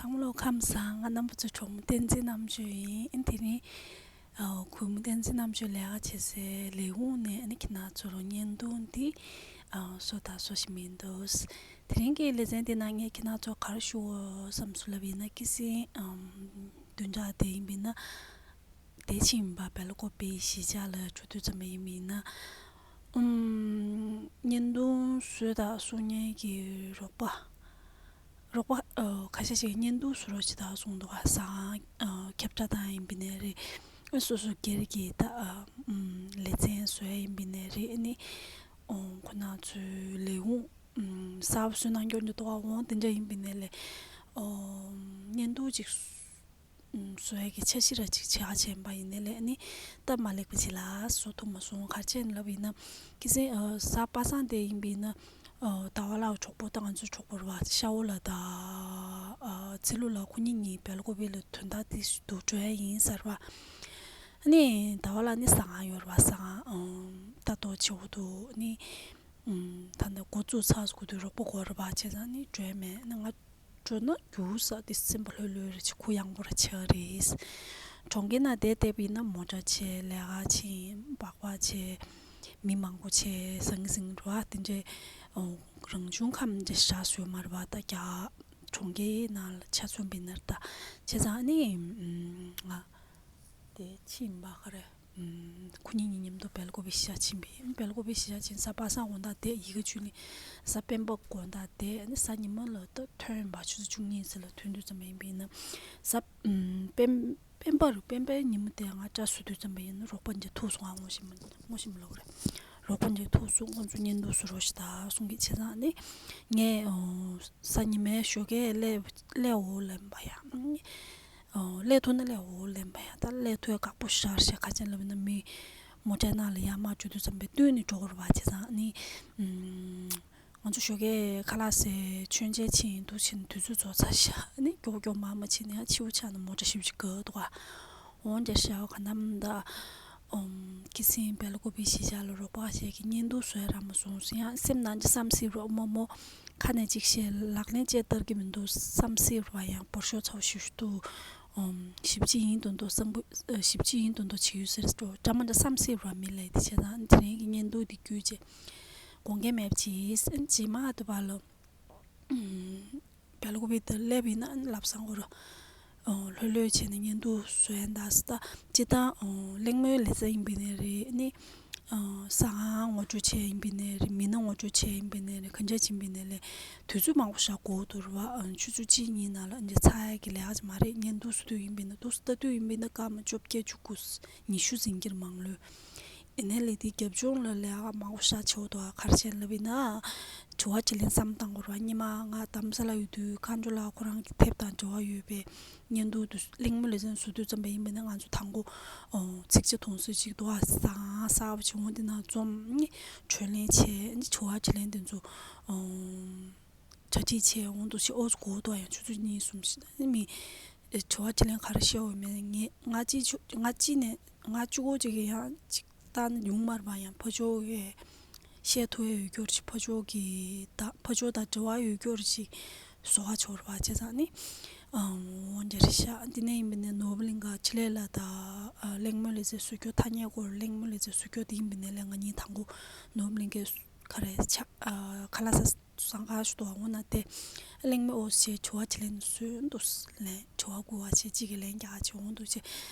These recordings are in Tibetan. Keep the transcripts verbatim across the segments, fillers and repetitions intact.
ཚང་མ་ལོ་ཁམས་བཟང་། ང་རྣམ་པ་ཚོའི་གྲོགས་མོ་བསྟན་འཛིན་རྣམ་དཔྱོད་ཡིན། དེ་རིང་ཨ་གུས་མོ་བསྟན་འཛིན་རྣམ་དཔྱོད་ལས་ཀ་བྱེད་སའི་ལས་ཁུངས་ནས་ཨ་ནི་ཁྱེད་རང་ཚོ་ལ་བརྙན་ཐུང་འདི་ཨ་བཟོ་དང་བཟོ་བཞིན་ཡིན་འདུག། དེ་རིང་གི་ལེ་ཚན་འདི་ནང་ངས་ཁྱེད་རང་ཚོ་ག་རེ་ཞུ་དགོས་བསམ་སོང་ལབ་ཡིན་ན། ཁ་སང་ཨམ་བདུན་ཕྲག་དེ་ཡིན་པ་ཡིན་ན། དེ་ཕྱིན་པ་སྦེལ་ཀོབ་པའི་གཞིས་ཆགས་ལ་འགྲོ་དུས་ཙམ་པ་ཡིན་པ་ཡིན་ན། ཨུམ། བརྙན་ཐུང་བཟོ་དང་གསུང་མཁན་གྱི་རོགས་པ། རོགས་པ་ཨ་ཁ་ཤས་ཤིག་བརྙན་ཐུང་བཟོ་རོགས་བྱེད་དང་གསུངས་འདུག་ག་ཟ་ཁང་ཨ་ཁྱབ་བསྒྲགས་བཏང་ཡིན་པ་ཡིན་ནའི་རེད། སོ་སོ་སྒེར་གྱི་ད་ཨ་ཨུམ་ལེ་ཚན་བཟོ་ཡ་ཡིན་པ་ཡིན་ནའི་རེད། ཨ་ནི་ཨོ་ཁོ་རང་ཚོའི་ལས་ཁུངས་ཨུམ་གསར་པ་བཟོ་གནང་མཁན་འདྲ་འདུག་ག་འོང་དེ་འདྲ་ཡིན་པ་ཡིན་ནའི་ལས་ཨོ་བརྙན་ཐུང་ཅིག་བཟོ་ཡ་གི་འཆར་གཞི་ར་ཅིག་བྱེད་ཡ་བྱས་པ་ཡིན་ནའི་ལས། ཨ་ནི་སྟབས་མ་ལེགས་པ་ཅིག་ལ་བཟོ་ཐུབ་མ་སོང་། ག་རེ་བྱས་ནས་ལབ་ཡིན་ན། ཁ་སང་ཨ་གཟའ་པ་སངས་དེ་ཡིན་པ་ཡིན་ན། ཨ་ཟླ་བ་ལགས་གྲོགས་པོ་དང་ང་ཚོའི་གྲོགས་པོ་རེད་པ། ཤ་བོ་ལགས་དང་ཨ་ཚེ་ལོ་ལགས་ཁོ་གཉིས་གཉིས་སྦེལ་ཀོབ་པ་ལ་དོན་དག་དེ་འདུག་འགྲོ་ཡ་ཡིན་ཟེར་བ། ཨ་ནི་ཟླ་བ་ལགས་ནི་ཟ་ཁང་ཡོད་རེད་པ། ཟ་ཁང་ཨ་ལྟ་རྟོག་བྱེད་དགོས་འདུག། ཨ་ནི་ཨ་ད་ལྟ་འགོ་བཙུགས་ཚར་དགོས་དུས་རོགས་པ་དགོས་རེད་པ། བྱས་ཙང་ནི་འགྲོ་ཡ་མེད། ཨ་ནི་ང་འགྲོ་ན་རྒྱུགས་ས་དེ་སེམས་པ་ལྷོད་ལྷོད་རེ་བྱེད། གུ་ཡངས་པོ་རེ་བྱེད་ཀྱི་རེད། གྲོང་ཁྱེར་ནང་བསྡད་བསྡད་པ་ཡིན་ན་མོ་ཊ་ཆེ། ལས་ཀ་ཆེ། སྦག་སྦག་ཆེ། མི་མང་པོ་ཆེ། ཟང་ཟིང་རེད་པ། དེ་འདྲའི་ཨོ་རང་བྱུང་ཁམས་འདྲ་ཞེ་དྲག་བཟོས་མ་རེད་པ། ད་རྒྱ་གྲོང་ཁྱེར་ནང་ལ་ཆ་མཚོན་པ་ཡིན་ན་རེད་ད། བྱས་ཙང་ཨ་ནི་ང་དེ་ཕྱིན་པ་ག་རེ། ཨུམ། ཁོ་གཉིས་གཉིས་མཉམ་དུ་སྦེལ་ཀོབ་པའི་གཞིས་ཆགས་ཕྱིན་པས། སྦེལ་ཀོབ་པའི་གཞིས་ཆགས་ཕྱིན། གཟའ་པ་སངས་དགོང་དག་བསྡད། ཡི་གེ་བཅུད་ལེན། གཟའ་སྤེན་པ་དགོང་དག་བསྡད། ཨ་ནི་གཟའ་ཉི་མ་ལ་ད་ཐོན་པ། ཆུ་ཚོད་བཅུ་གཉིས་ཙམ་ལ་ཐོན་དུས་ཙམ་པ་ཡིན་པ་ཡིན་ན། གཟའ་ཨུམ་སྤེན་སྤེན་པ་རུ་སྤེན་པའི་ཉིན་མོ་དེ་ང་སྐྲ་བཟོ་དུས་ཙམ་པ་ཡིན་ན་རོགས་པ་འདྲ་ཐུག་སོང་། ཨ་ངོ་ཤེས་མ་ངོ་ཤེས་མ་ལབ་རེད། རོགས་པ་འདྲ་ཐུག་སོང་། ཁོང་ཚོ་བརྙན་ཐུང་བཟོ་རོགས་ཞེས་ད་གསུང་གི། བྱས་ཙང་ཨ་ནི་ངས་ཨོ་གཟའ་ཉི་མའི་ཞོགས་ཀས་སླེབས་སླེབས་འོ་ལེན་པ་ཡ། ཨོ་སླེབས་ཐུབ་ན་སླེབས་འོ་ལེན་པ་ཡ། ད་སླེབས་ཐུབ་ཡ་ཁག་པོ་ཞེ་དྲག་རེད་ཤག། ག་རེ་བྱས་ནས་ལབ་ན་མི་མོ་ཊའི་ནང་ལ་ཡར་མར་འགྲོ་དུས་ཙམ་པ་བསྟུན་ནས་འགྲོ་དགོས་རེད་པ། བྱས་ཙང་ནི་ཨུམ་ང་ཚོ་ཞོགས་ཀས་ཁ་ལག་ཟས་མཆོད་མཇལ་ཕྱིན་འདུག་ཕྱིན་དུས་ཚོད་རྫོགས་ཚར་ཤག། ནི་མགྱོགས་མགྱོགས་མར་མར་ཕྱིན་ནས་ཡང་ཕྱི་པོ་ཆགས་ནས་མོ་ཊ་ཞེ་པོ་ཅིག་འགག་འདུག་ག་འོ་འདྲ་ཤག། ག་ནམ་ད། ཨོམ། ཁ་སང་སྦེལ་ཀོབ་པའི་གཞིས་ཆགས་ལ་རོགས་པ་ཞིག་གིས་བརྙན་ཐུང་བཟོ་ཡ་རག་མ་སོང་ཟེར། ཡང་སེམས་ནང་ཅིག་བསམ་སྲིད་རོགས་མོ་མོ། ཁ་ནས་ཅིག་བཤད། ལག་ལེན་བཅས་བསྟར་གྱི་མི་འདུག་བསམ་སྲིད་རོགས། ཡང་བོར་ཤོག་ཚ་བོ་ཞུ་ཞུ་འདུག། ཨོམ། ཞིབ་ཕྱི་ཡིན་མདོག་མདོག་བསམ་པོ་ཞིབ་ཕྱི་ཡིན་མདོག་མདོག་བྱེད་ཡུལ་ཟེར་འགྲོ་འདྲ་མ་འདྲ་བསམ་སྲིད་རོགས། མི་ལ་དེ་བྱས་ཙང་དེ་རིང་གི་བརྙན་ཐུང་འདི་བརྒྱུད་བྱས་དགོངས་འགལ་མེད་པ་བྱེད། རྗེས་མ་དུ་བ་ལ། སྦེལ་ཀོབ་པའི་དེར་སླེབས་ཡིན་ན་ལབ་སང་གོ་ར། ལྷོད་ལྷོད་བྱས་ནས་བརྙན་ཐུང་བཟོ་ཡ་འདྲ་ཟེར། ད་སྤྱིར་བཏང་གླེང་མོལ་ལེ་ཚན་ཡིན་པ་ཡིན་ནའི་རེད། ནི་ཟ་ཁང་ངོ་སྤྲོད་བྱས་ཡིན་པ་ཡིན་ནའི་རེད། མི་སྣ་ངོ་སྤྲོད་བྱས་ཡིན་པ་ཡིན་ནའི་རེད། གང་ཅི་ཡིན་པ་ཡིན་ནའི་ལས་དུས་ཚོད་མང་པོ་ཞིག་འགོར་འདུག་ར་བ། ཆུ་ཚོད་གཅིག་གཉིས་ནང་ལ་འདི་ཚར་ཡ་གི་ལས་ཀ་ཅིག་མ་རེད། བརྙན་ཐུང་བཟོ་དུས་ཡིན་པ་ཡིན་ན། འདུག་སེ་ལྟ་དུས་ཡིན་པ་ཡིན་ན་སྐར་མ་བཅོ་བརྒྱད་བཅུ་དགུ་ཉི་ཤུ་ཟིན་གྱི་རེད་མང་ལོས། ཡིན་ནའི་ལས་དེའི་རྒྱབ་ལྗོངས་ལ་ལས་ཀ་མང་པོ་ཞེ་དྲག་བྱེད་དགོས་འདུག་ག་ག་རེ་བྱས་ནས་ལབ་ཡིན་ན། དྲི་བ་དྲིས་ལན་བསམ་བློ་བཏང་དགོས་རེད་བ། སྔོན་མ་ང་རྡ་རམ་ས་ལ་ཡོད་དུས་མཁའ་འགྲོ་ལགས་ཁོ་རང་གི་དེབ་དང་འབྲེལ་བ་ཡོད་པའི་བརྙན་ཐུང་དུ་གླེང་མོལ་ལེ་ཚན་བཟོ་དུས་ཙམ་པ་ཡིན་པ་ཡིན་ན། ང་ཚོ་དང་པོ་ཨོ་ཚིགས་བཅད་དུང་སེལ་ཅིག་འདུག་ག་གསར་པ་ཅིག་འོང་། དེ་ནང་རྩོམ་ནི་གྲོས་གླེང་བྱས། དྲི་བ་དྲིས་ལན་དེ་ཚོ་ཨོ་གྲ་སྒྲིག་བྱས། འོང་དུས་ཅིག་ཨོ་ཙི་འགོར་འདུག་ག་ཡང་ཆུ་ཚོད་གཉིས་གསུམ་ཞིག་ནི་མི་དྲི་བ་དྲིས་ལན་ག་རེ་བཤད་འོས་མེད། ངས་ང་གཅིག་ཆུ་ང་གཅིག་ནས་ང་གཅིག་པོ་ཅིག་གིས་ཡང་ཅིག་བལྟས་ན་ཡོང་མ་རེད་པ། ཡང་ཕར་ཕྱོགས་ཀྱིས་བཤད་ཐུབ་ཡ་ཡོད་རྒྱུ་རེད། ཕར་ཕྱོགས་ཀྱིས་ད་ཕར་ཕྱོགས་དང་འབྲེལ་བ་ཡོད་རྒྱུ་རེད་ཅིག་བཟོ་ག་ཆོག་རེད་པ། བྱས་ཙང་ནི་འོ་འདྲ་རེད་ཤག། འདི་ནས་ཡིན་པ་ནས་ནོར་བུ་གླིང་ག་ཆེ་ལེགས་ལགས་དང་གླེང་མོལ་ལེ་ཚན་བཟོ་རྒྱུ། ཐ་སྙད་སྐོར་གླེང་མོལ་ལེ་ཚན་བཟོ་རྒྱུ་དེ་ཡིན་པ་ནས་ལས་ང་གཉིས་དང་པོ་ནོར་བུ་གླིང་གའི་ག་རེ་ཆ་ཨ་ཁ་ལག་ཟ་ཟ་ཁང་ཞིག་འདུག་ག་འོ་ན་དེ་གླེང་མོལ་ཨོ་ཞེས་དྲི་བ་དྲིས་ལན་བཟོས་འདུག་ལན། དྲི་བ་དགུ་བ་བྱས་གཅིག་གིས་ལན་རྒྱག་བྱས་འོང་འདུག་བྱས།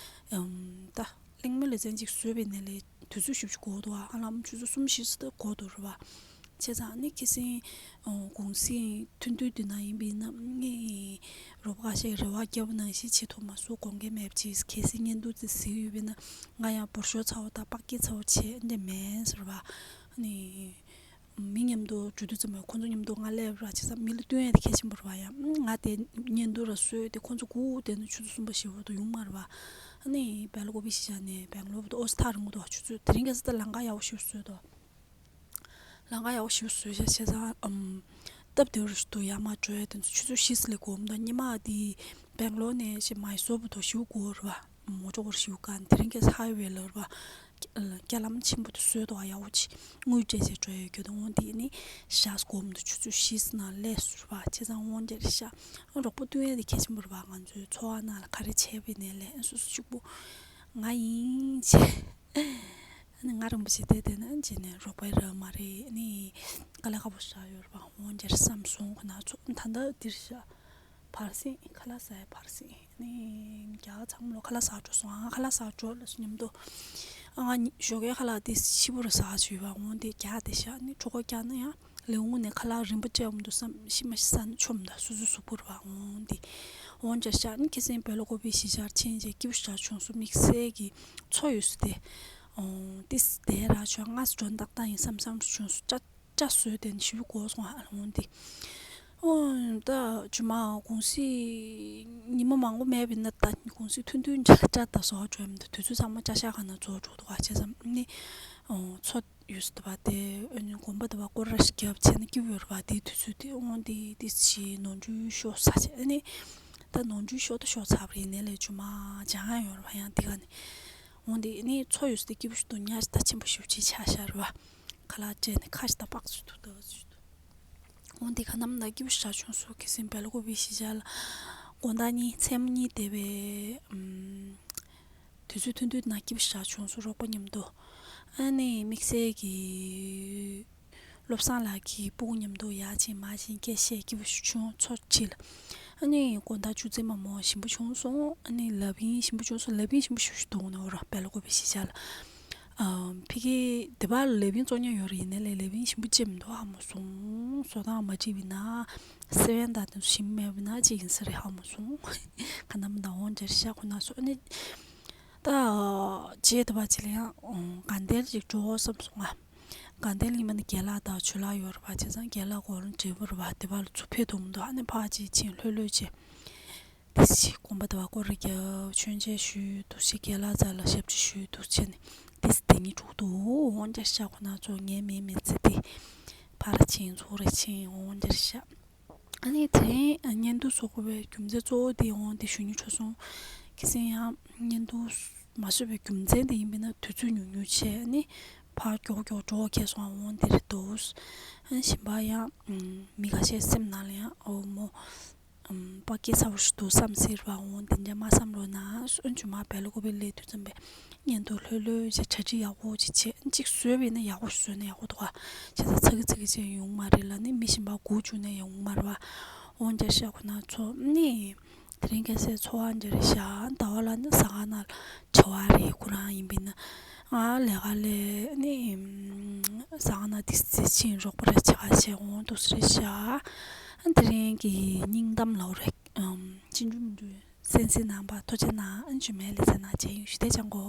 ཨམ་ད་གླེང་མོལ་ལེ་ཚན་གཅིག་བཟོས་པའི་ནས་ལས་དུས་ཚོད་ཞིབ་ཅིག་འགོར་འདུག་ག་ཧ་ལམ་ཆུ་ཚོད་གསུམ་བཞི་ཙམ་འགོར་འདུག་རེད་པ། བྱས་ཙང་ནི་ཁ་སང་ཨོ་གུང་སེང་ཐུང་ཐུང་དེ་ནང་ཡིན་པ་ཡིན་ན་ངས་རོགས་པ་ཁ་ཤས་རེ་བ་བརྒྱབ་པ་ནང་བཞིན་བྱེད་ཐུབ་མ་སོང་། དགོངས་འགལ་མེད་པ་བྱས། གལ་སྲིད་བརྙན་ཐུང་དེ་གཟིགས་ཡོད་པ་ཡིན་ན་ང་ཡང་བོར་ཤོག་ཚ་བོ་དང་པགས་སྐྱེས་ཚ་བོ་བྱས་འདི་མེད་ཟེར་བ། ཨ་ནི། མི་མཉམ་དུ་འགྲོ་དུས་ཙམ་པ་ཁོང་ཚོ་མཉམ་དུ་ང་སླེབས་ར་བྱས་ཙང་མི་ལ་སྟོན་ཡ་དེ་གལ་ཆེན་པོ་རེད་པ། ཡང་ང་དེ་བརྙན་ཐུང་ར་བཟོས་ཏེ་ཁོང་ཚོ་སྒུག་བསྡད་ན་ཆུ་ཚོད་གསུམ་པ་བཞི་པ་བར་དུ་ཡོང་མ་རེད་པ། ཨ་ནི་སྦེལ་ཀོབ་པའི་གཞིས་ཆགས་ནས་སྦེང་ལོར་བར་དུ་ཨོ་ཙི་ཐག་རིང་པོ་འདུག་ཆུ་ཚོད་དེ་རིང་ཁ་སང་ད་ལམ་ཁ་ཡག་པོ་ཞིག་བཟོས་འདུག་ལམ་ཁ་ཡག་པོ་ཞིག་བཟོས་ཤག། བྱས་ཙང་ཨམ་སྟབས་བདེ་པོ་ཞིག་འདུག་ཡར་མར་འགྲོ་ཡ་དེ་ཚོ་ཆུ་ཚོད་བཞི་ཙམ་ལས་འགོར་མ་འདུག་སྔོན་མ་དེ་སྦེང་ལོར་ནས་ཞེ་མའི་སོར་བར་དུ་ཞེ་པོ་འགོར་རེད་པ། མོ་ཊ་སྐོར་ཞེ་པོ་དཀའ། དེ་རིང་ཁ་སང་ཧའི་ཝེ་ལ་རེད་པ། རྐྱ་ལམ་ཆེན་པོ་དེ་བཟོས་འདུག་ག་ཡག་པོ་ཅིག་དངུལ་སྤྲད་བྱས་འགྲོ་ཡས་ཡོད་ཀྱི་འདུག་འོ་འདི་ནི་ཞག་སྒོམ་དུ་ཆུ་ཚོད་བཞི་ཙམ་ནང་སླེབས་སོང་ར་བ། བྱས་ཙང་འོ་འདིར་ཤག་རོགས་པ་བསྟུན་ཡས་དེ་གལ་ཆེན་པོ་རེད་བ། ང་ཚོའི་འཚོ་བ་ནང་ལ་ག་རེ་བྱས་པ་ཡིན་ནའི་ལས་སོ་སོ་གཅིག་པུ་ང་ཡིན་བྱས། ཨ་ནི་ང་རིན་པོ་ཆེ་དེ་བསྡད་ན་བྱས་ནས་རོགས་པ་རག་མ་རེད། ཨ་ནི་དཀའ་ལས་ཁག་པོ་ཞེ་དྲག་ཡོད་རེད་པ། འོ་འདྲ་བསམ་སོང་ཁོ་ན་ཚོ། ད་ལྟ་འདིར་ཤག་བར་སེང་ཁ་ལག་ཟ་ཡ་བར་སེང་། ཨ་ནི་རྒྱ་ཚང་མ་ལོ་ཁ་ལག་ཟ་འགྲོ་སོང་། ཨ་ཁ་ལག་ཟ་འགྲོ་ལ་སོ་མཉམ་དུ་ཨ་ང་ཞོགས་ཀའི་ཁ་ལག་དེ་ཕྱི་པོ་རུ་ཟ་བཅུག་པ། འོ་འདི་རྒྱ་དེ་ཤག་ནི་གྲོད་ཁོག་རྒྱགས་ན་ཡང་ལས་ཁུངས་ནས་ཁ་ལག་རིན་པོ་སྤྲད་འོང་དུ་བསམ་ཤི་མ་ཤི་ཟ་ན་ཆོམ་ད་སོ་སོ་གཟུགས་པོ་རུ་བ། འོ་འདི་འོ་འདྲ་ཤག་ནི་ཁ་སང་བལ་ཀོ་པི་གཞིས་ཆགས་ཕྱིན་རྗེས་སྐྱིད་པོ་ཞེ་དྲག་བྱུང་སོང་། དམིགས་བསལ་གྱི་མཚོ་ཡོད་ས་དེ། ཨོ་ཏིས་དེ་ར་ཆོ་ང་སི་འགྲོ་ཏག་ཏག་ཡིན་བསམ་བསམ་རུ་བྱུང་སོང་། ཅ་ཅ་བཟོས་དེ་ནི་ཞིབ་གོ་སོང་ཧ་ལོང་དེ། ཨོ་ད་ཇུ་མ་གུང་སི་ཉི་མ་མང་པོ་མེད་པ་ཡིན་ན་ད་གུང་སི་ཐུང་ཐུང་འདྲ་ཅ་ད་བཟོ་བ་འགྲོ་ཡམ་ད་དུས་ཚོད་ཚང་མ་ཅ་ཤ་ག་ན་རྫོགས་འགྲོ་འདུག་ག་བྱས་ཙང་ནི་ཨོ་མཚོ་ཡོད་ས་དེ་བ་དེ་ཨ་ནི་གོམ་པ་དེ་བ་སྐོར་ར་ཞིག་རྒྱབ་བྱས་ན་སྐྱིད་པོ་ཡོད་རེད་བ། དེའི་དུས་ཚོད་དེ་ཨོ་དེ་དེ་ཞིག་ནོར་འཁྲུལ་ཤོར་ས་བྱས་ཨ་ནི་ད་ནོར་འཁྲུལ་ཤོར་ད་ཤོར་ཚར་བ་རེད། ཡིན་ནའི་ལས་ཇུ་མ་ཅང་ཡོད་རེད་བ། ཡང་དེ་ག་ནི་འོ་འདི་ནི་མཚོ་ཡོད་ས་དེ་སྐྱིད་པོ་ཞིག་འདུག་ཉ་ཞིག་ད་ཆེན་པོ་ཞིག་ཅིག་ཆགས་ཤར་བ། ཁ་ལག་སྤྲད་ནས་ཁ་ཞིག་ད་པགས་ཅིག་འདུག་ད་ཅིག་འདུག་འོ་འདི་ག་ནམ་ད་སྐྱིད་པོ་ཞིག་བྱུང་སོང་། ཁ་སང་བལ་ཀོ་པི་གཞིས་ཆགས་ལ་དགོང་དག་གཉིས་མཚན་མོ་གཉིས་བསྡད་པའི་ཨམ་དུས་ཚོད་ཐུང་ཐུང་ན་སྐྱིད་པོ་ཞིག་བྱུང་སོང་། རོགས་པ་མཉམ་དུ་ཨ་ནི་དམིགས་བསལ་གྱི་བློ་བཟང་ལགས་ཀྱི་སྤུ་གུ་མཉམ་དུ་ཡར་ཕྱིན་མར་ཕྱིན་སྐད་བཤད་སྐྱིད་པོ་ཞིག་བྱུང་། མཚོ་ཕྱི་ལ་ཨ་ནི་དགོང་དག་ཆུ་ཚོད་མ་མོ་ཞིམ་པོ་བྱུང་སོང་། ཨ་ནི་ལབ་ཡིན་ཞིམ་པོ་བྱུང་སོང་། ལབ་ཡིན་ཞིམ་པོ་ཞིག་འདུག་ནོ་ར་བལ་ཀོ་པི་གཞིས་ཆགས་ལ། ཨ་ཕ་གི་དེ་བ་ལབ་ཡིན་བཙོང་ཉན་ཡོད་རེད། ཡིན་ནའི་ལས་ལབ་ཡིན་ཞིམ་པོ་ཅིག་མི་འདུག་ཧ་མ་སོང་། བཟོ་སྟངས་མ་འགྲིག་པ་ཡིན་ན་སེ་བན་ད་དུང་ཞིམ་མེད་པ་ཡིན་ན་ཅིག་ཡིན་ས་རེད་ཧ་མ་སོང་། ག་ནམ་ད་འོང་འདྲ་ཤག་ཁོ་ན་སོ་ཨ་ནི། ད་རྗེས་དེ་བ་ཅིག་ལ་ཡང་དགའ་ལྡན་ཅིག་འགྲོ་བསམ་སོང་ང་། དགའ་ལྡན་ལ་ཡིན་པ་ནི་རྒན་ལགས་དང་ཇོ་ལགས་ཡོད་རེད་བ། བྱས་ཙང་རྒན་ལགས་སྐོར་འབྲས་བུ་རེད་བ། དེ་བ་ལ་ཚུར་ཕེབས་ཐུབ་མི་འདུག་ཨ་ནི་ཕར་ཅིག་ཕྱིན་ལྷོད་ལྷོད་བྱས། དེ་ཞིག་དགོན་པ་དེ་བ་སྐོར་ར་རྒྱབ་མཆོད་མཇལ་ཞུས་འདུག་ཅིག་རྒན་ལགས་རྩ་ལ་ཞབས་ཕྱི་ཞུས་འདུག་བྱས་ནས་དེ་སི་དེ་ཉིད་དྲུག་ཏུ་འོང་འདྲ་ཤག་ཁོ་ན་ཚོ་ངའི་མིང་མིང་ཚེ་དེ་ཕར་ཕྱིན་ཚུར་ར་ཕྱིན་འོང་འདྲ་ཤག་ཨ་ནི་དེ་རིང་བརྙན་ཐུང་བཟོ་དགོས་པའི་རྒྱུ་མཚན་གཙོ་བོ་དེ་འོང་དེ་ཞུ་སྙིང་བྲོ་སོང་། ཁ་སང་ཡང་བརྙན་ཐུང་མ་བཟོས་པའི་རྒྱུ་མཚན་དེ་ཡིན་པས་ན་དུས་ཚོད་ཉུང་ཉུང་བྱས་ཨ་ནི་ཕར་མགྱོགས་མགྱོགས་འགྲོ་ཁེལ་སོང་། འོང་དེ་རེད་འདུག་ཨ་ནི་གཞན་པ་ཡང་མི་ཁ་ཤས་སེམས་ནང་ལ་ཡང་ཨོ་མོ། ཨམ་པ་སྐད་ཚ་བོ་ཞིག་འདུག་བསམ་སྲིད་པ། འོང་དེ་འདྲ་མ་བསམ་རོགས་གནང་། སོན་ཆུ་མ་བལ་ཀོ་པི་ལས་དུས་ཙམ་པས་བརྙན་ཐུང་ལྷོད་ལྷོད་བྱས་གྲ་སྒྲིག་ཡག་པོ་ཅིག་བྱས་གཅིག་བཟོས་པ་ཡིན་ན་ཡག་པོ་ཞིག་བཟོས་ན་ཡག་པོ་འདུག་ག་བྱས་ཙང་ཚ་གི་ཚ་གི་བྱས་ཡོང་མ་རེད་ལ་ནི་མི་གཞན་པ་སྒུག་བཅུག་ནས་ཡོང་མ་རེད་བ། འོང་འདྲ་ཤག་ཁོ་ན་ཚོ་ནི་དེ་རིང་ཁ་སང་ཚོར་བ་འདྲ་རེད་ཤག་ཟླ་བ་ལ་ནི་ཟ་ཁང་ནང་བྲེལ་བ་རེད། ཁོ་རང་ཡིན་པས་ན་ང་ལས་ཀ་ལས་ནི་ཟ་ཁང་ནང་ཏིག་ཙི་ཕྱིན་རོགས་པ་རེ་བྱེད་ག་བྱས་འོང་འདུག་ས་རེད་ཤག་དེ་རིང་གི་སྙིང་གཏམ་ལབ་རེད། ཨམ་ཅི་འདྲ་མི་འདྲ་གསན་གཟིགས་གནང་བར་ཐུགས་རྗེ་གནང་། ཨ་ནི་ཇུ་མའི་ལེ་ཚན་ནང་མཇལ་ཡོང་། ཞུ་དེ་ཅང་གོ་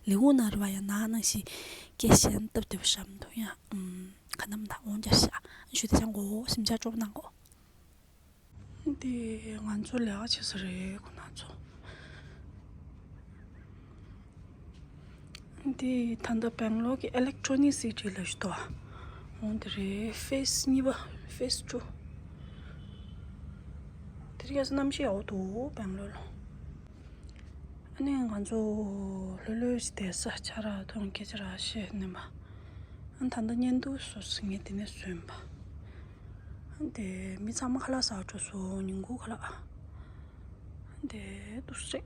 ལེའུ་ནང་རེ་བ་ཡང་ནང་ནང་ཞིག་སྐད་གཞན་སྟབས་བདེ་པོ་བཤད་མི་འདུག་ཡང་ཨམ་ག་ནམ་ད་འོང་རྒྱ་ཤག་ཞུ་དེ་ཅང་གོ་ཞིམ་ཆ་ཅོག་གནང་གོ་འདི་ང་ཚོ་ལས་ཀ་བྱེད་ས་རེད་ཁོ་ན་ཚོ། འདི་ད་ལྟ་སྦེང་ལོར་གྱི་ཨི་ལེག་ཊོ་ནིག་སི་ཊི་ལབ་ཞིག་འདུག་འོང་དེ་རེད། ཕེ་སི་གཉིས་པ་ཕེ་སི་ཊུ། དེ་རིང་ཡང་གནམ་གཤིས་ཡག་པོ་འདུག་སྦེང་ལོར་ལ། ཨ་ནི་ང་ཚོ་ལྷོད་ལྷོད་ཞིག་བསྡད་ས་ཆ་རག་མཐོང་སྐད་ཆ་རག་བཤད་ནས་མ། ཨ་ད་ལྟ་བརྙན་ཐུང་བཟོ་ས་ངས་དེ་ནས་བཟོས་པ། ཨ་དེ་མི་ཚང་མ་ཁ་ལག་ཟ་འགྲོ་སོང་། ཉིན་གུང་ཁ་ལག་ཨ་དེ་འདུག་སེ།